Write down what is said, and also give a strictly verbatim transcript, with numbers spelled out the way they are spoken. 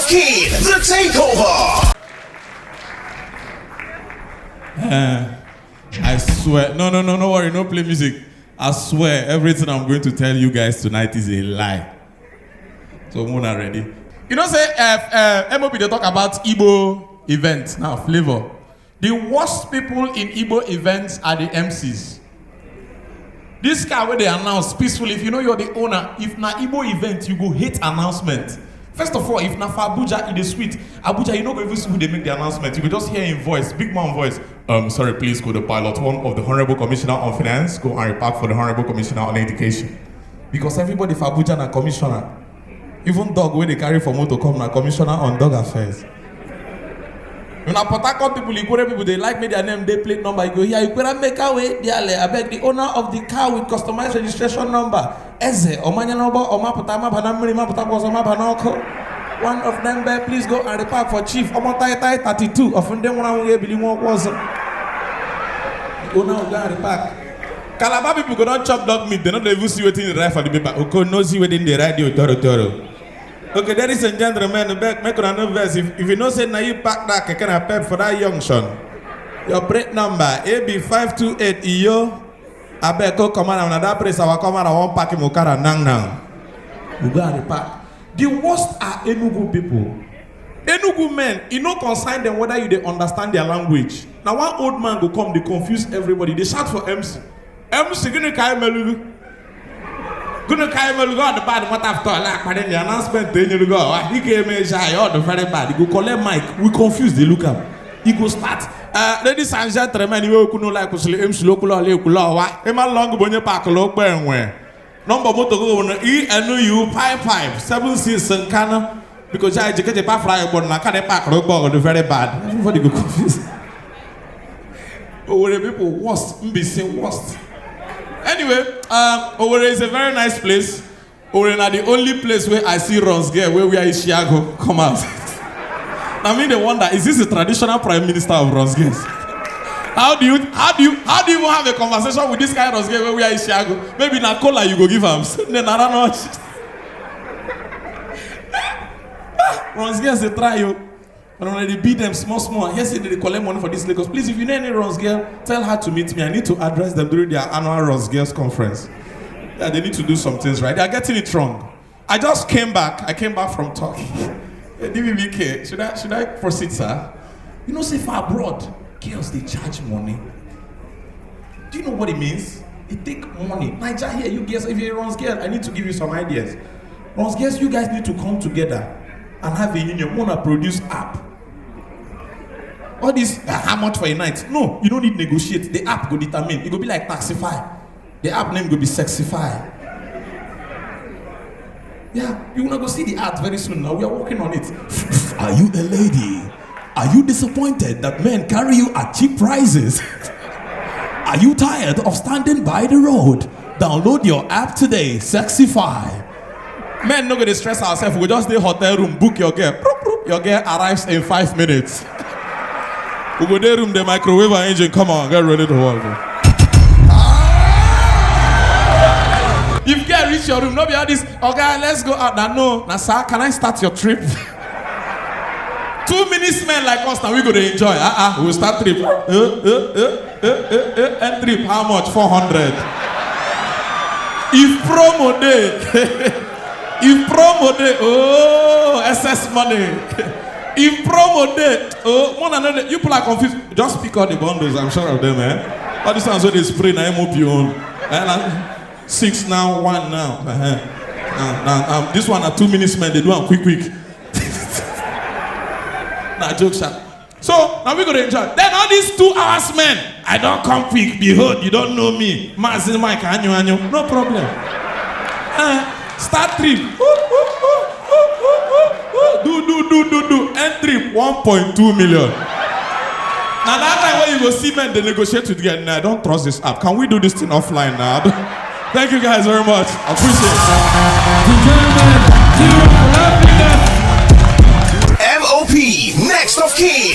King, the takeover. Uh, I swear. No, no, no, no worry. No play music. I swear, everything I'm going to tell you guys tonight is a lie. So, when are ready? You know, say, uh, uh, M O P, they talk about Igbo events now, flavor. The worst people in Igbo events are the M Cs. This car where they announce peacefully, if you know you're the owner, if na Igbo event, you go hate announcement. First of all, if na for Abuja, it is sweet. Abuja, you know, go even see who they make the announcement. You go just hear in voice, big man voice. Um, sorry, please go to pilot one of the Honorable Commissioner on Finance, go and repark for the Honorable Commissioner on Education. Because everybody for Abuja na commissioner. Even dog wey dey carry for motor come na commissioner on dog affairs. Una Port Harcourt people, Ikwere people, they like make their name dey plate number. You go hear Ikwere make car wey dey ale. I beg the owner of the car with customized registration number. Eze, Omanyanobo, Omapụta, Mabana Mmiri, Mapụta Kwazo, Mabana Oko. One of them, bear, please go and repark for Chief Omotai Tai thirty-two of Ndị Nwụrụ Anwụ Ebili Nwa Kwazo. Owner will go and repark. Calabar people go don chop dog meat, they no dey even see wetin dey write for the paper. Oko no see wetin dey write the otoro toro. Okay, ladies and gentlemen, beg, make una no vex. If, if you know say na you pack that keke na pep for that junction, your plate number A B five two eight iyo. Abeg, go come around na that place. Our come around one park him okada now now. We go and repark. The worst are Enugu people. Enugu men, e no concern them whether you dey understand their language. Na one old man go come, dey confuse everybody, dey shout for M C. M C, gịnị ka anyị melugu? Gịnị ka anyị melugu? Ọ dị bad, nwata after all, akparị the announcement, enyelugo, ọ, ị ga-eme eji anyị, ọ dị very bad. You go collect mic, we confuse, dey look am. You go start. Uh, ladies and gentlemen, iwe okwu n'ụlọ anyị kwụsịrị, M C Lokwula Ọla Ekwula Ọwa. Ịma long bụ onye park ụlọ okpe enwe. Number motor go on E N U five five seven six Nkana. Because I educated by fry, but na can park road ball the very bad. Everybody go confused. Owerri people worst, Mbaise worst. Anyway, um, Owerri is a very nice place. Owerri na the only place where I see Ron's girl where we are Ishiago come out. I mean, they wonder, is this the traditional prime minister of Ron's girls? How do you how do you how do you even have a conversation with this kind of girl where we are Ishiago? Maybe na cola you go give am. Then I don't know. Ron's girls dey try you. And when they beat them small small, I hear say they dey collect money for this Lagos. Please, if you know any Ron's girl, tell her to meet me. I need to address them during their annual Ron's girls conference. Yeah, they need to do some things right. They are getting it wrong. I just came back. I came back from Turkey. D B B K, should I should I proceed, sir? You know, say for abroad, girls dey charge money. Do you know what it means? It take money. Naija here, you girls, if you're Ron's girl, I need to give you some ideas. Ron's girls, you guys need to come together and have a union. Wanna produce app. All this, "Ah, how much for a night?" No, you don't need negotiate. The app go determine. It go be like Taxify. The app name go be Sexify. Yeah, you wanna go see the app very soon now. We are working on it. Are you a lady? Are you disappointed that men carry you at cheap prices? Are you tired of standing by the road? Download your app today, Sexify. Men no go dey stress ourselves. We go just dey hotel room, book your girl. Proop, proop. Your girl arrives in five minutes. We go dey room, the microwave and engine. Come on, get ready to work. If girl reach your room, no be all this, "Oga, let's go out." Na no, na, "Sir, can I start your trip?" Two minutes men like us, now we go to enjoy. Uh-uh, we'll start trip. Uh, uh, uh, uh, uh, uh, end trip, how much? Four hundred. If promo day, if promo day, oh, S S money. If promo day, oh, one another, you people are confused. Just pick all the bundles, I'm sure of them, eh? All these ones wey dey spray na M O P own. Eh, na six now, one now. Uh-huh. Uh, now, um, this one na two minutes men, they do am quick quick. Na joke, sha. So now we go to enjoy. Then all these two hours men, "I don't come quick. Behold, you don't know me. Mazi Mike, anyo anyo." No problem. Uh, start trip. Woo, woo, woo, woo, woo, woo, woo. Do, do, do, do, do. End trip, one point two million. Now that time when you go see men, they negotiate with girl. "Nah, I don't trust this app. Can we do this thing offline now?" Thank you guys very much. I appreciate it. Ladies and gentlemen, give it up for happiness. M O P, next of kin.